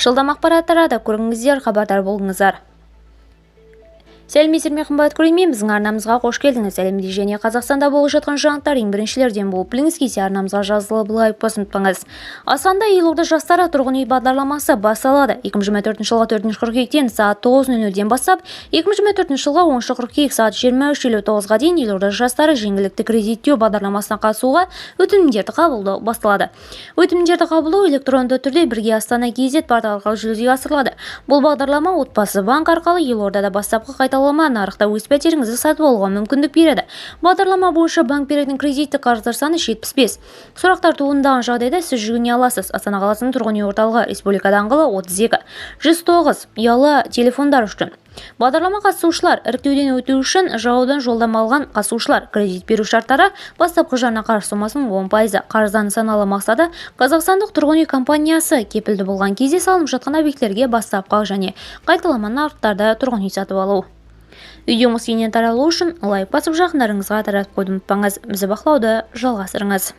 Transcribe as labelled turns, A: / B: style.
A: Жылдам ақпарат тарады, көріңіздер, хабардар болыңыздар. Сәлеметсіздер ме, қымбат көрермен! Біздің арнамызға қош келдіңіз! Әлемде және Қазақстанда болып жатқан жаңалықтар ең біріншілерден болып білгіңіз келсе, арнамызға жазылып, лайк басып ұмытпаңыз. Астанада «Елорда жастары» тұрғын үй бағдарламасы басталады. 2024 жылғы 4 қыркүйектен сағат 9:00-ден бастап 2024 жылғы 10 қыркүйек сағат 23:59-ға дейін «Елорда жастары» жеңілдікті кредиттеу бағдарламасына қатысуға өтінімдерді қабылдау басталады. Өтінімдерді қабылдау электронды түрде Бірге Астана kz порталы арқылы жүзеге асырылады. Бұл бағдарлама Отбасы банк арқылы елордада бастапқы қайталама нарықта өз пәтеріңізді сатып алуға мүмкіндік береді. Бағдарлама бойынша банк беретін кредиттік қарыздар саны 75. Сұрақтар туындаған жағдайда сіз жүгіне аласыз: Астана қаласының тұрғын үй орталығы, Республика даңғылы, 32, 109 ұялы телефондар үшін. Бағдарлама қатысушылар: іріктеуден өту үшін ЖАО-дан жолдама алған қатысушылар. Кредит беру шарттары: бастапқы жарна қарыз сомасының 10%. Қарыздан нысаналы мақсаты: Қазақстандық тұрғын үй компаниясы кепілді болған кезде салынып жатқан объектілерге бастапқы және қайталама нарықтарда тұрғын үй сатып алу. Видеомыз кеңінен таралуы үшін лайк басып, жақындарыңызға таратып қоюды ұмытпаңыз. Бізді бақылауды жалғастырыңыз.